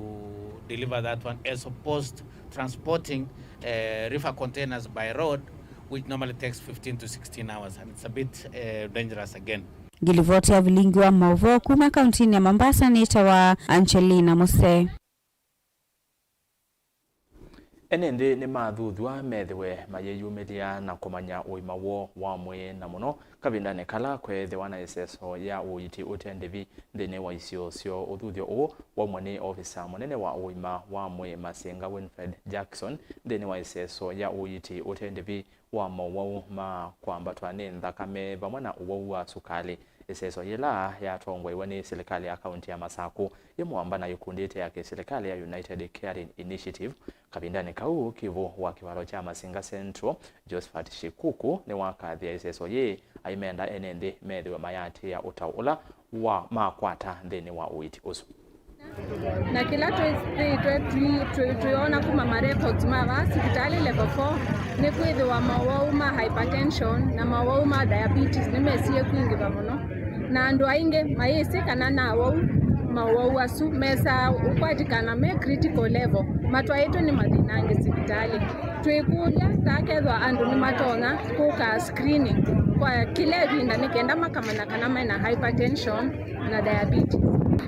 deliver that one as opposed transporting uh, reefer containers by road, which normally takes fifteen to sixteen hours, and it's a bit uh, dangerous again. Ngilivoti ya vilingi wa mauvoo kuma kauntinĩ ya Mombasa nĩtawa Angelina Muse. Ene nthĩ nĩmathuthw'a methĩwe mayĩyumĩlya na kũmanya ũima woo wa mwĩĩ, na mũno kavindanĩ kala kweethĩwa na ĩseso ya ũiiti ũte ndĩvi nthĩnĩ wa isio syoo. Ũthuthyo ũũ waumw'a nĩ ovisa mũnene wa ũima wa mwĩĩ Masinga Winfred Jackson nthĩnĩ wa ĩseso ya ũiiti ũte ndĩvi wa mowau ma kwambatwa nĩ nthakame vamwe na ũwau wa sukalĩ. Ĩseso yĩla yatongoew'e nĩ silikalĩ ya kaunti ya Masaku yĩ mũamba na ĩkundi ĩte ya kĩsilikalĩ ya United Caring Initiative. Kavindanĩ kau, kĩvũ wa kĩvalo kya Masinga Central, Josephat Shikuku, nĩwakathĩa ĩseso yĩĩ, aimenda ene nthĩ methĩwe mayatĩĩa ũtao ũla wa makwata nthĩnĩ wa ũiiti ũsu. Na kĩla twĩthĩĩtwe twi- twi- twĩona kuma ma records ma vaa sivitalĩ level four nĩ kwĩthĩwa mowau ma hypertension na mowau ma diabetes nĩmesie kwingĩva mũno, na andũ aingĩ mayĩsĩ kana nawau mowau asu mesaa ũkwatĩkana me critical level, matwaĩtwe nĩ mathĩna angĩ sivitalĩ. Twĩkũlya, ta kethwa andũ nĩmatonya kũka screening kwa kĩla ĩvinda nĩ kenda makamanya kana mena hypertension na diabetes.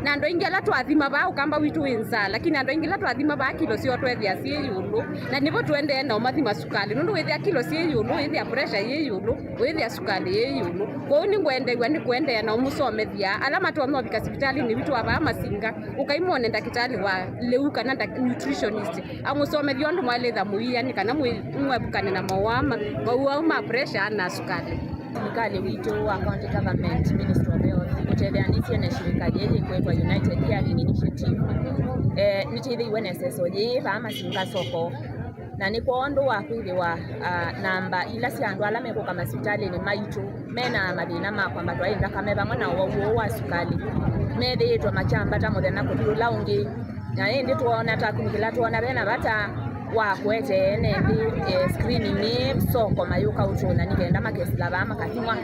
Na andũ aingĩ ala twathima vaa, ũkamba witũ wĩ nzaa, lakini andũ aingĩ ala twathima vaa kilo syoo twethĩa syĩ ĩũlũ, na nĩvo tũendee na ũmathima sukalĩ, nũndũ wĩthĩa kilo syĩ ĩũlũ, wĩthĩa pressure yĩ ĩũlũ, wĩthĩa sukalĩ yĩ ĩũlũ. Kwoou nĩngwendeew'a nĩ kũendeea na ũmũsomethya ala matonya ũvika sivitalĩnĩ witũ wa vaa Masinga, ũkaimwone ndakĩtalĩ wa lĩu kana ndak- nutritionist, amũsomethye ũndũ mwaĩlĩtha mũia nĩ kana mwĩ- mwevukane na mowau ma- mowau ma pressure na sukalĩ. Silikalĩ witũ wa County Government, Ministry of Health, ũtetheanĩsye na shirika yĩĩ yĩkwĩtwa United Caring Initiative, eh, nĩtĩthĩiwe na ĩseso yĩĩ vaa Masinga soko. Na nĩ kwondũ wa kwĩthĩwa, ah, namba ila sya andũ ala mekũka masivitalĩnĩ maitũ mena mathĩna ma kwambatwa ĩ nthakame vamwe na ũwau ũũ wa sukalĩ, methĩĩtwe makyambata mũthenya kũthi ũla ũngĩ. Na ĩndĩ twoona, takunĩ kĩla twoona vena vata wa kũete ene nthĩ, eh, screening ĩĩ soko mayũka ũtũna nĩ kenda makesĩla vaa makathimwa,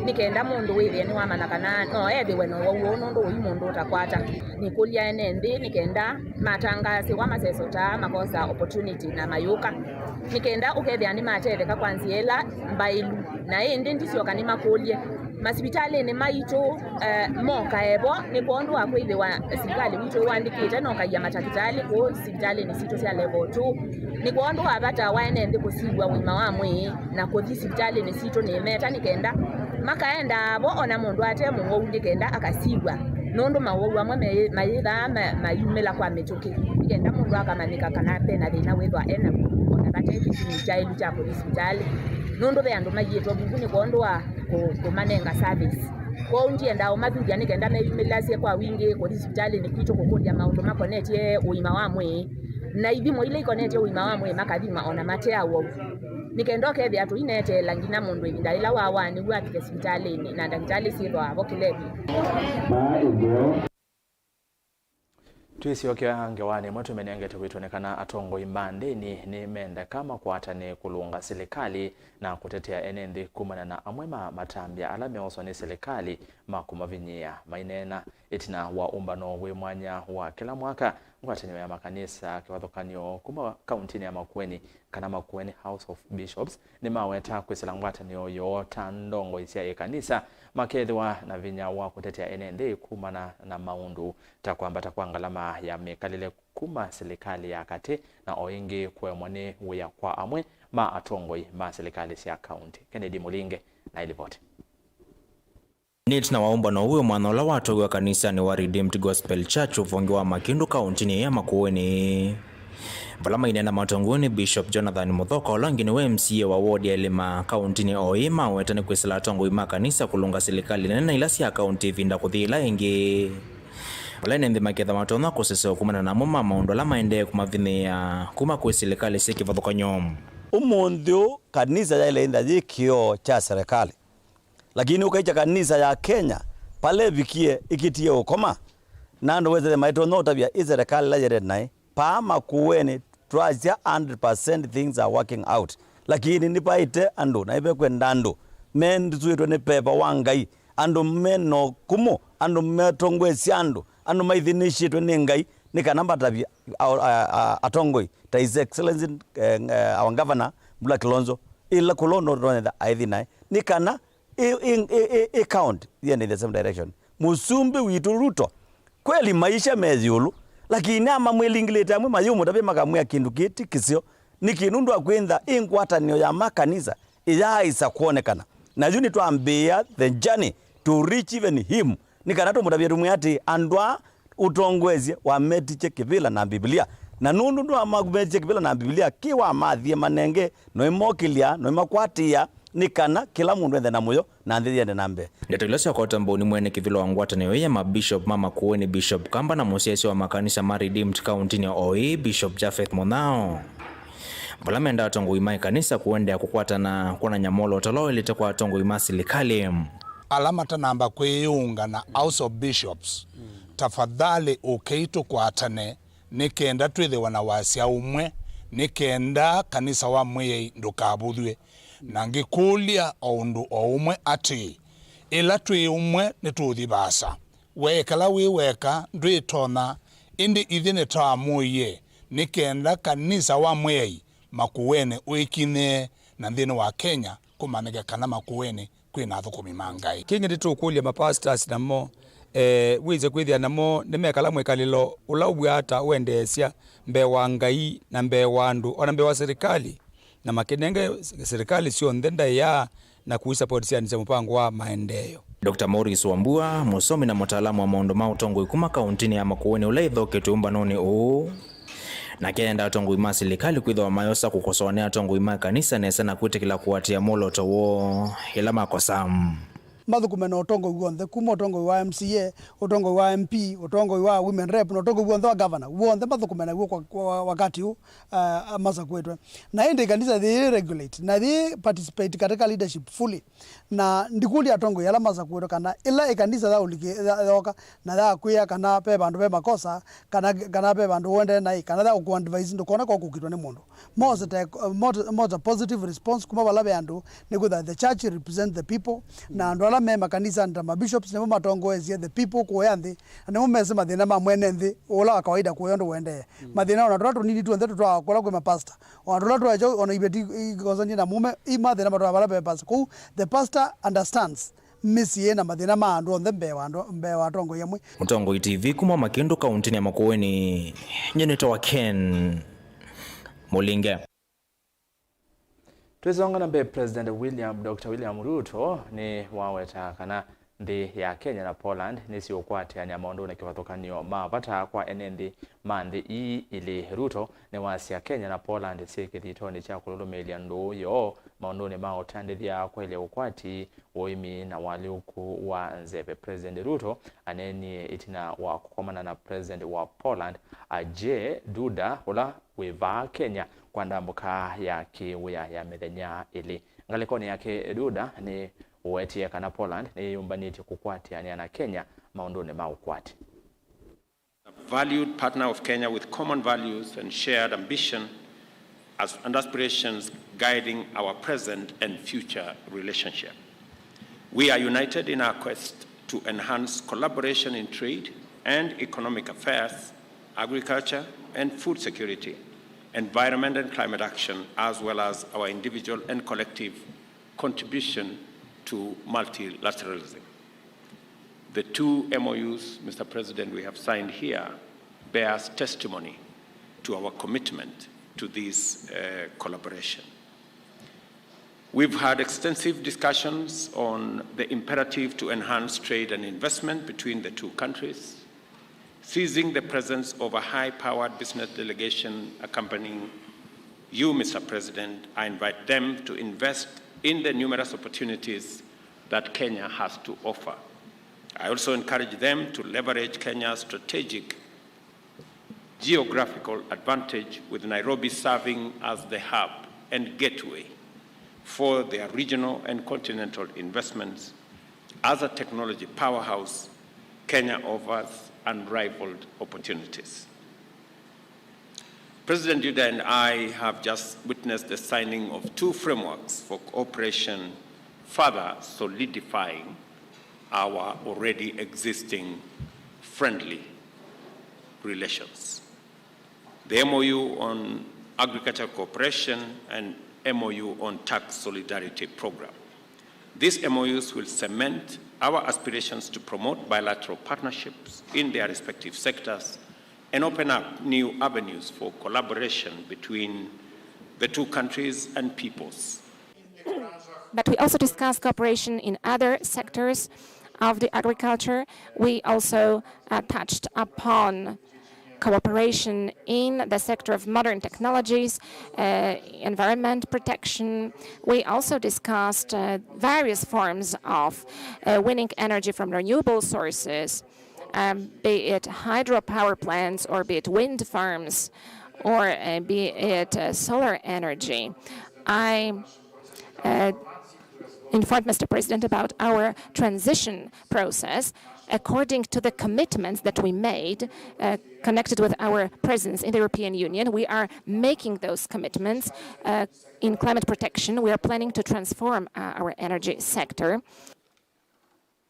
nĩ kenda mũndũ wĩthĩe nĩwamanya kana no ethĩwe na ũwau ũũ nũndũ ũi mũndũ ũtakwata. Nĩkũlya ene nthĩ nĩ kenda matangaasĩwa maseso taa makosa opportunity na mayũka, nĩ kenda ũkethĩa nĩmatetheka kwa nzĩa ĩla mbaĩlu. Na ĩndĩ ndisyoka nĩmakũlye masivitalĩnĩ maitũ, eh, moka evo, nĩ kwondũ wa kwĩthĩwa silikalĩ witũ ĩwandĩkĩte na ũkaia matakĩtalĩ kũũ sivitalĩnĩ sitũ sya level two. Nĩ kwondũ wa vata wa ene nthĩ kũsiw'a ũima wa mwĩĩ na kũthi sivitalĩnĩ sitũ nĩ meta nĩ kenda makaenda vo ona mũndũ ate mũwau nĩ kenda akasiw'a, nũndũ mawau amwe me- mayĩthaa ma- mayumĩla kwa mĩtũkĩ, nĩ kenda mũndũ akamanyĩka kana ve na thĩna wĩthwa e naw'o, ona vate kĩtumi kyaĩlu kya kũthi sivitalĩ, nũndũ ve andũ maiĩtwe vuvu nĩ kwondũ wa kũ- kũmanenga service. Kwoou ndiendaa ũmathuthya nĩ kenda meyumĩlasye kwa wingĩ kũthi sivitalĩnĩ kwitũ kũkũlya maũndũ makonetye ũima wa mwĩĩ na ithimo ila ikonetye ũima wa mwĩĩ makathima ona mate awau. Nĩ kenda ũkethĩa tũineteela nginya mũndũ ĩvinda yĩla wawa nĩw'o avike sivitalĩnĩ na ndakĩtalĩ syĩthwaa vo kĩla ĩvinda. Twĩsyokea ngewanĩ ĩmwe tũmĩnengete wĩtũ nĩ kana atongoi ma ndĩni nĩmendeka makwatane kũlũnga silikalĩ na kũtetea ene nthĩ kumana na amwe ma matambya ala meoswa nĩ silikalĩ ma kũmavinyĩĩa. Maineena ĩtina wa ũmbano wĩ mwanya wa kĩla mwaka, ngwatanĩo ya makanisa kĩvathũkany'o kuma kauntinĩ ya Makueni kana Makueni House of Bishops nĩmaweta kwĩsĩla ngwatanĩo yoo ta ndongoi sya ĩkanisa, makethĩwa na vinya wa kũtetea ene nthĩ kumana na maũndũ ta kwambata kwa ngalama ya mĩkalĩle kuma silikalĩ ya katĩ na o ĩngĩ kũemwa nĩ wĩa kwa amwe ma atongoi ma silikalĩ sya kaunti. Kennedy Mũlinge na ĩlivoti. Nĩ ĩtina wa ũmbano ũũ wĩ mwanya ũla watwaĩwe kanisanĩ wa Redeemed Gospel Church ũvonge wa Makĩndũ kauntinĩ ya Makueni, vala maineena matongoew'e nĩ Bishop Jonathan Mũthoka, ũla ũngĩ nĩwe M C A wa ward ya Ĩlĩma kauntinĩ o ĩĩ, maweta nĩ kwĩsĩla atongoi ma kanisa kũlũnga silikalĩ nene na ila sya kaunti ĩvinda kũthi ĩla ĩngĩ, vala ene nthĩ maketha matonya kũsesewa kumana na amwe ma maũndũ ala maendee kũmavinyĩĩa kuma kwĩ silikalĩ syĩ kĩvathũkany'o. Ũmũnthĩ ũũ kanisa yaĩle ĩtha yĩ kĩoo kya serikali. Lakini ũkaĩkya kanisa ya Kenya, Ala ĩvikie ĩkĩtie ũkoma, na andũ wĩsĩte maitonya ũtavya ĩ serikali ĩla yĩendete naĩ. Paa Makueni twasya hundred percent things are working out, lakini nĩpaĩte andũ na nĩvekwenda andũ mendĩsũĩtwe nĩ veva wa Ngai, andũ me na ũkũmũ, andũ matongoesya andũ, andũ maithĩnĩsĩtwe nĩ Ngai, nĩ kana matavye a-, a-, a-, atongoi ta His Excellency, eh, eh, our Governor Mvula Kilonzo, ĩla kũla ũndũ tũtonya aĩthi naĩ, nĩ kana ĩ, ĩ, ĩ, ĩ, ĩ count yĩende in the same direction. Mũsumbĩ witũ Ruto, kweli maisha me ĩũlũ, lakini amamwĩlingĩlĩte amwe mayũmũtavya makamwĩa kĩndũ kĩĩ ti kĩseo. Nĩkĩ? Nũndũ wa kwĩntha ĩ ngwatanĩo ya makanisa ĩyaaĩsa kwonekana. Na yu nĩtwambĩĩa the journey to reach even him, nĩ kana tũmũtavye tũmwĩe atĩ andũ aa ũtongoesye wametikye kĩvĩla na Mbivilia. Na nũndũ nĩwamametikye kĩvĩla na Mbivilia, kĩ wamathie manenge, noimokĩlya, noimakwatĩĩa, nĩ kana kĩla mũndũ ende na mũyo na nthĩ yĩende na mbee. Ndeto ila syakwata mbũni mwene kĩvĩla wa ngwatanĩo ya mabishop ma Makueni, Bishop Kamba, na mũsyaĩĩsya wa makanisa ma Redeemed kauntinĩ o ĩĩ, Bishop Japheth Mũnyao, vala menda atongoi ma ĩkanisa kũendeea kũkwatana kwonany'a mwolooto ũla waĩlĩte kwa atongoi ma silikalĩ. Ala matanamba kwĩyĩũnga na House of Bishops, tafadhali ũkei tũkwatane nĩ kenda twĩthĩwa na wasya ũmwe, nĩ kenda kanisa wa Mwĩai ndũkavũthw'e. Na ngĩkũlya o ũndũ o ũmwe atĩĩ, ĩla twĩ ũmwe nĩtũũthi vaasa? We ĩkala wĩ weka, ndwĩtonya, ĩndĩ ithyĩ nĩtwamũie nĩ kenda kanisa wa Mwĩai Makueni ũĩkinyĩe na nthĩnĩ wa Kenya kũmanyĩke kana Makueni kwĩ na athũkũmi ma Ngai. Kĩngĩ nĩtũkũlya ma pastors namo, eh, wĩse kwĩthĩa namo nĩmekala mwĩkalĩlo ũla ũvw'aa ta ũendeesya mbee wa Ngai na mbee wa andũ, o na mbee wa silikalĩ, na makĩnenge silikalĩ syonthe ndaĩa na kũisapoti syana sya mũvango wa maendeeo. Doctor Maurice Wambua, mũsomi na mũtaalamu wa maũndũ ma ũtongoi kuma kauntinĩ ya Makueni ũla ĩthoketwe ũmbanonĩ ũũ, nake aenda atongoi ma silikalĩ kwĩthĩwa mayosa kũkosoa nĩ atongoi ma kanisa nesa na kwĩtĩkĩla kũatĩĩa mwolooto woo ĩla makosa. Mathũkũme na ũtongoi w'onthe, kuma ũtongoi wa M C A, ũtongoi wa M P, ũtongoi wa women rep, na ũtongoi w'onthe wa governor, w'onthe mathũkũme naw'o kwa, kwa wakati ũũ, uh, masakwĩtwe. Na ĩndĩ ĩkanisa yĩ regulate na yĩ participate katika leadership fully. Na ndikũlya atongoi ala masakwĩtwe kana ĩla ĩkanisa yaũlikĩ-, ya-, yoka na yakwĩa kana ve vandũ ve makosa, kana, kana ve vandũ ũendee naĩ, kana yaũkũadvise, ndũkona kwa kũkitwa nĩ mũndũ. Mose ta, mose, mose positive response kuma vala ve andũ, nĩ kwĩtha the church represent the people, na andũ ala me makanisanĩ ta mabishops nĩmo matongoesye the people kũya nthĩ, na nĩmo mesĩ mathĩna ma mwene nthĩ ũla wa kawaida kũya ũndũ ũendee. Mathĩna ona tũla tũnini tw'onthe tũtwaa kũla kwĩ mapasta, ona tũla twaĩkya ona iveti ikosanie na mũme, i mathĩna matwaa vala ve pasta. Kũu the pastor understands mĩsyĩ na mathĩna ma andũ onthe mbee wa andũ, mbee wa atongoi amwe. Mũtongoi T V kuma Makĩndũ kauntinĩ ya Makueni, nyie nĩtawa Ken Mũlinge. Twĩsonga na mbee, President William, Doctor William Ruto nĩwawetaa kana nthĩ ya Kenya na Poland nĩsiũkwatĩanĩa maũndũnĩ kĩvathũkany'o ma vata kwa ene nthĩ ma nthĩ ii ilĩ. Ruto nĩwasya Kenya na Poland syĩ kĩthitonĩ kya kũlũlũmĩĩlya ndũũ yoo maũndũnĩ ma ũtandĩthya, kwaĩlya ũkwati, ũĩmi na ũalyũku wa nzeve. President Ruto aneenie ĩtina wa kũkomana na President wa Poland, Andrzej Duda, ũla wĩ vaa Kenya kwa ndambũka ya kĩwĩa ya mĩthenya ĩlĩ. Ngalĩkonĩ yake, Duda nĩwetie kana Poland nĩyĩyũmbanĩtye kũkwatĩanĩa na Kenya maũndũnĩ ma ũkwati. A valued partner of Kenya with common values and shared ambition as, and aspirations guiding our present and future relationship. We are united in our quest to enhance collaboration in trade and economic affairs, agriculture and food security, environment and climate action, as well as our individual and collective contribution to multilateralism. The two M O Us, Mister President, we have signed here bears testimony to our commitment to this, uh, collaboration. We've had extensive discussions on the imperative to enhance trade and investment between the two countries. Seizing the presence of a high-powered business delegation accompanying you, Mister President, I invite them to invest in the numerous opportunities that Kenya has to offer. I also encourage them to leverage Kenya's strategic geographical advantage, with Nairobi serving as the hub and gateway for their regional and continental investments, As a technology powerhouse, Kenya offers unrivaled opportunities. President Yuda and I have just witnessed the signing of two frameworks for cooperation, further solidifying our already existing friendly relations. The M O U on agricultural cooperation and M O U on tax solidarity program. These M O Us will cement our aspirations to promote bilateral partnerships in their respective sectors and open up new avenues for collaboration between the two countries and peoples. But we also discussed cooperation in other sectors of the agriculture. We also uh, touched upon cooperation in the sector of modern technologies, uh, environment protection. We also discussed uh, various forms of uh, winning energy from renewable sources, um, be it hydropower plants or be it wind farms or uh, be it uh, solar energy. I uh, informed Mister President about our transition process. According to the commitments that we made uh, connected with our presence in the European Union, we are making those commitments. Uh, in climate protection, we are planning to transform uh, our energy sector.